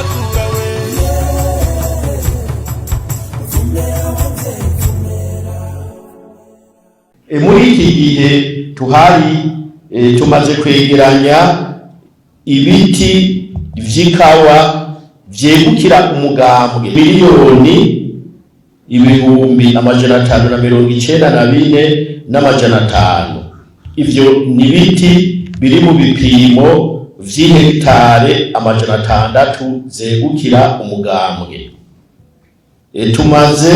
Nderagakura we. Muri iki gihe tuhari, tumaze kwegeranya ibiti vy'ikawa vyegukira umugambwe 594,500. Ivyo ni ibiti biri mu bipimo vy'ihegitare 600 zegukira umugambwe. Tumaze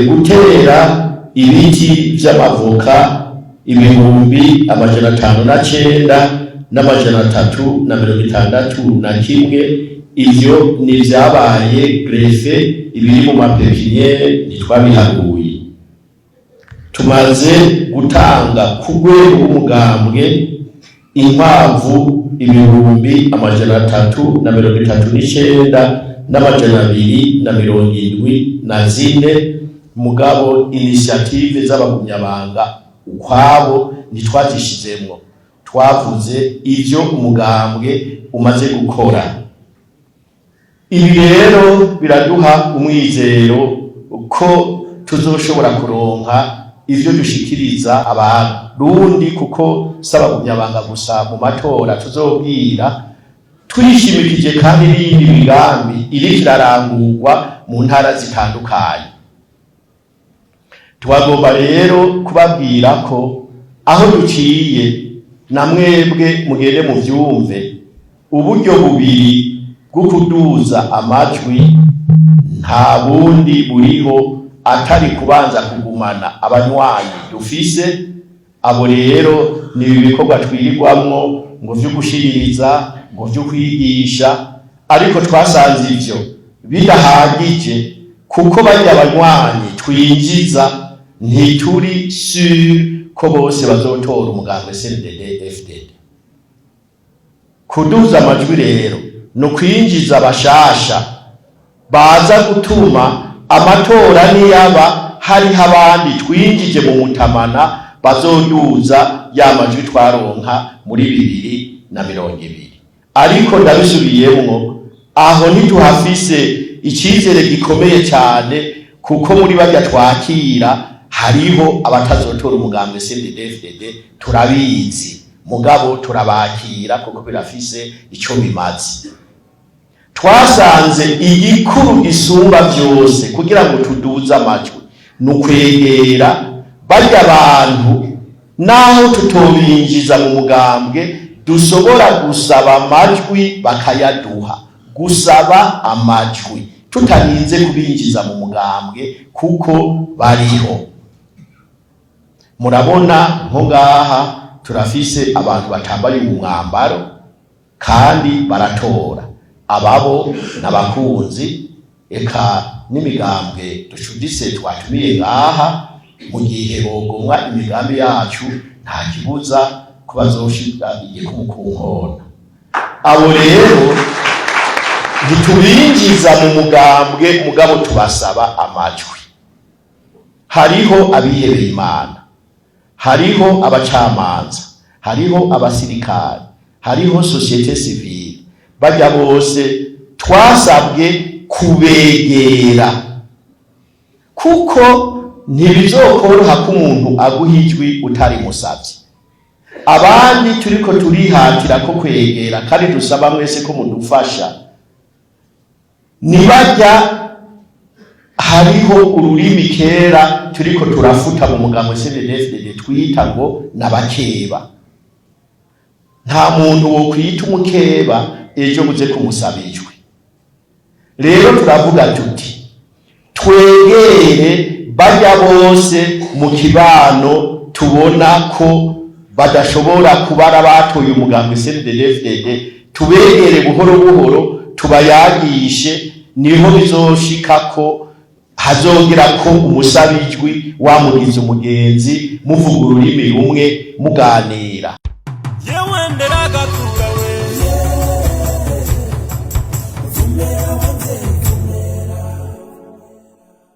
gutera ibiti vy'amavoka 509,361. Ivyo ni vyabaye greffé, ibiri mu ma pépinières ntitwabiharuye. Tumaze gutanga ku rwego rw'umugambwe inkwavu 339,274, mugabo initiatives z'abagumyabanga ukwabo ntitwazishizemwo, twavuze ivyo umugambwe umaze gukora. Ibi rero biraduha umwizero ko tuzoshobora kuronka ivyo dushikiriza Abarundi, kuko si abagumyabanga gusa mu matora tuzobwira, twishimikije kandi n'iyindi migambi iriko irarangurwa mu ntara zitandukanye. Twagomba rero kubabwira ko aho duciye, na mwebwe mugende muvyumve, uburyo bubiri bwo kuduza amajwi nta bundi buriho atari kubanza kugumana abanywanyi dufise. Abo rero ni ibi bikorwa twirirwamwo ngo vyo gushiririza, ngo vyo kwigisha, ariko twasanze ivyo bidahagije, kuko barya abanywanyi twinjiza ntituri sûr ko bose bazotora umugambwe CNDD FDD. Kuduza amajwi rero ni ukwinjiza abashasha baza gutuma amatora niyaba hariho abandi twinjije mu mutamana bazoduza ya majwi twaronka muri 2020. Ariko ndabisubiyemwo, aho ntituhafise icyizere gikomeye cyane, kuko muri barya twakira hariho abatazotora umugambwe CNDD-FDD, turabizi, mugabo turabakira kuko birafise ico bimaze. Twasanze igikuru gisumba byose kugira ngo tuduze amajwi ni ukwegera barya abantu, naho tutobinjiza mu mugambwe, dushobora gusaba amajwi bakayaduha, gusaba amajwi tutarinze kubinjiza mu mugambwe, kuko bariho. Murabona nko ngaha turafise abantu batambaye umwambaro kandi baratora, ababo n'abakunzi, eka n'imigambwe ducuditse twatumiye ngaha. Mu gihe bogomwa imigambi yacu, nta kibuza ko bazoshira igikumu ku nkona. Abo rero ntitubinjiza mu mugambwe, mugabo tubasaba amajwi. Hariho abihebeye Imana, hariho abacamanza, hariho abasirikare, hariho société civile. Bajya bose twasabwe kubegera, kuko ntibizokoroha ko umuntu aguha ijwi utari musavye. Abandi turiko turihatira ko kwegera, kandi dusaba mwese ko mudufasha, nibajya hariho ururimi kera turiko turafuta mu mugambwe CNDD-FDD twita ngo n'abakeba. Nta muntu wo kwita umukeba ejo buze kumusaba ijwi. Rero turavuga tuti twegere bajya bose mu kibano tubona ko badashobora kubara batoye umugambwe CNDD-FDD, tubegere buhoro buhoro, tubayagishe, niho bizoshika ko hazongera ko umusabijwi wamugize umugenzi, muvuga ururimi rumwe, muganira. Yewe, nderagakura.